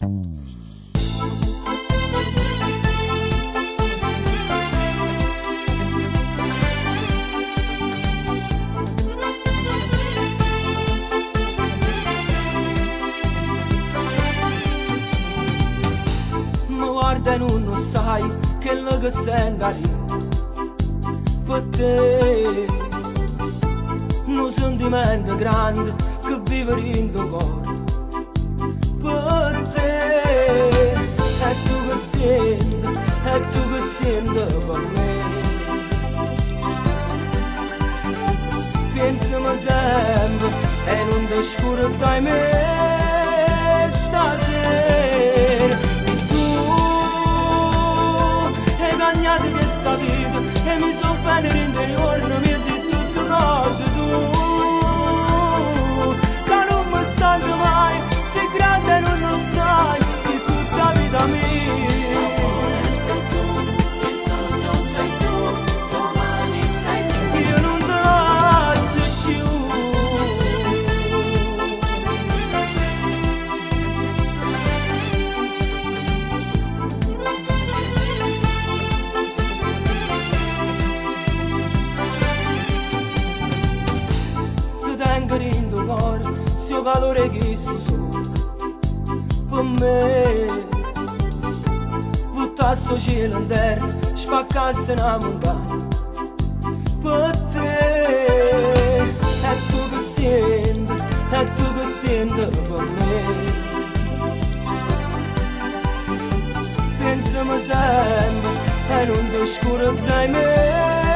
Mi guarda e nun 'o ssaje chello che sento 'a dinto Pe te Nu sentimento grande che vive dint' 'o core Pe te E tu che siente, e tu che siente pe me Piensame sempe e nun te scurdà 'e me Stasera Si tu 'e cagnato chesta vita 'E miso 'o bbene dint' 'e juorne mie si tutt cose tu Ca nun me stanco mai Si grande e nun 'o ssaje Si tutta 'a vita mia. Sei tu, il sogno sei tu, domani sei tu. Io nun te lasso cchiù. Te tengo dint' 'o core, si 'o calore 'e chistu sole. Pe me Vuttasse 'o cielo 'nterra, spaccasse 'na muntagna. Pe te E tu che siente, e tu che siente pe me. Piensame sempe e nun te scurdà 'e me.